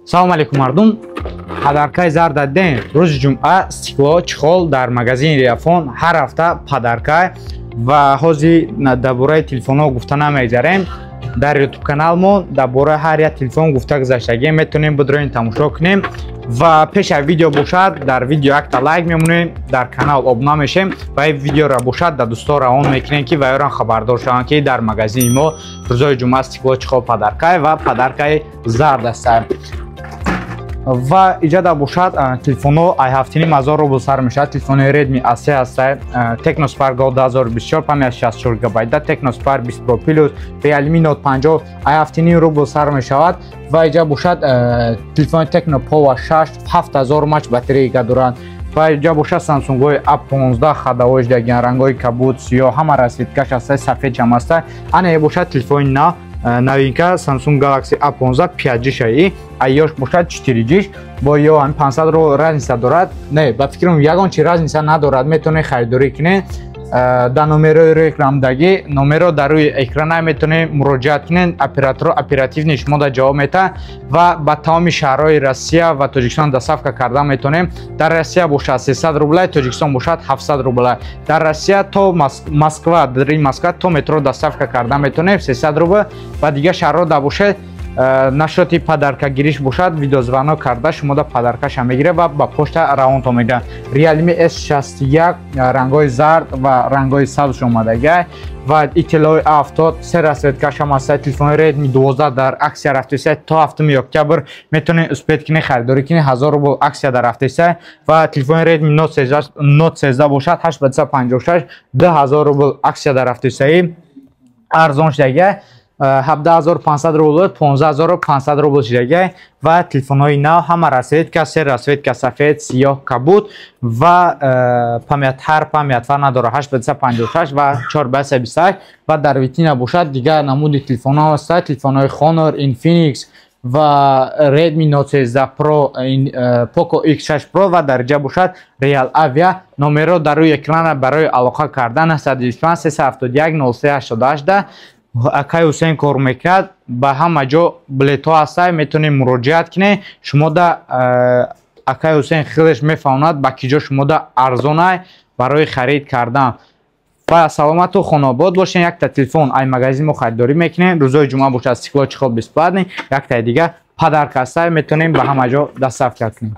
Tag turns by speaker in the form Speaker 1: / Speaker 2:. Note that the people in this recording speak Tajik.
Speaker 1: Салом алейкум, мардум! Подаркаи зар дадем. Рӯзи ҷумъа стекло, чехол дар магазини Реафон ҳар ҳафта подаркай. Ва ҳозир дар бораи телефонҳо гуфта намегзарем. Дар ютуб каналмо дар бораи ҳар як телефон гуфта гузаштагем, метавонем бидроем, тамошо кунем. Ва пеш аз видео бошад, дар видео якта лайк мемонем, дар канал обуна мешем ва ин видеоро бошад, дар дӯсто равон мекунем, ки ваёрам хабардор шаванд, ки дар магазини мо рӯзои ҷумъа стекло, чехол подаркай ва подаркаи зард аст. Ва иҷада бошад, телефонҳо ай 7,5 ҳазор рубл сар мешавад. Телефони Redmi A3 ҳаста, Tecno Spark Go 2024, память 64 гигабайта, Tecno Spark 20 Pro Plus, Realme Note 50 ай 7,5 рубл сар мешавад. Ва иҷа бошад, телефони Tecno Pova 6, 7000 мАч батарейка доранд. Ва иҷа бошад, Samsung-ҳои A15 хадавош дагиан, рангҳои кабуд, сиёҳ, ҳама расцветкаш ҳаста, сафедшам ҳаста. Ана бошад, телефони нав, новинка Samsung Galaxy A15 5G шаи, айёш бошад 4G, бо ё ҳами 500 ро разница дорад. Не, ба фикрам, ягон чи разница надорад, метавонед харидорӣ кунед. Дар номерои рӯи экрандаги, номеро дар рӯи экрана, метавонед муроҷиат кунед. Операторо оперативно шумо да ҷавоб метаҳад ва ба тамоми шаҳрҳои Россия ва Тоҷикистон доставка карда метавонем. Дар Россия бошад, 300 рубла, Тоҷикистон бошад, 700 рубла. Дар Россия то Москва, дари Москва то метро доставка карда метавонем, 300 рубл. Ва дигар шаҳрҳо да бошад, нашоти подаркагириш бошад, видеозвонок карда шумо да подаркаша мегирад ва ба почта равонто мегирад. Realme S61, рангҳои зард ва рангҳои сабз омадагай ва иттилои A70, се расцветкашам ҳаста. Телефони Redmi 12 дар акция рафтеса, то 7 октябр метавонед успеть кунед, харидорӣ кунед, 1000 рубл акция дар рафтеса. Ва телефони Redmi Note 13 бошад, 8 ба 56, 2000 рубл акция дар рафтесаи, арзон шудагай, 17 500 рубл, 15 500 рубл шудагай. Ва телефонҳои нав, ҳама расцветка, се расцветка: сафед, сиёҳ, кабуд. Ва память ҳар память фар надорад, 8 ба 56 ва 4 ба 28. Ва дар витрина бошад, дигар намуди телефонҳо ҳастад: телефонҳои Honor, Infinix ва Redmi Note 13 Pro, Poco X6 Pro ва дар ҷа бошад, Real Avia. Номерро дар рӯи экрана барои алоқа кардан: 925 371 03 88. Акай Ҳусейн кор мекард. Ба ҳама ҷо билетҳо ҳаста, метавонед муроҷиат кунед. Шумо да акай Ҳусейн хелеш мефаҳмонад, ба ки ҷо шумо да арзонай барои харид кардан. Ва саломату хонобод бошед. Якта телефон ай магазин мо харидорӣ мекунем. Рӯзои ҷумъа бошад, стекло, чехол бесплатный, яктаи дига подарка ҳаста, метавонем ба ҳама ҷо доставка кунем.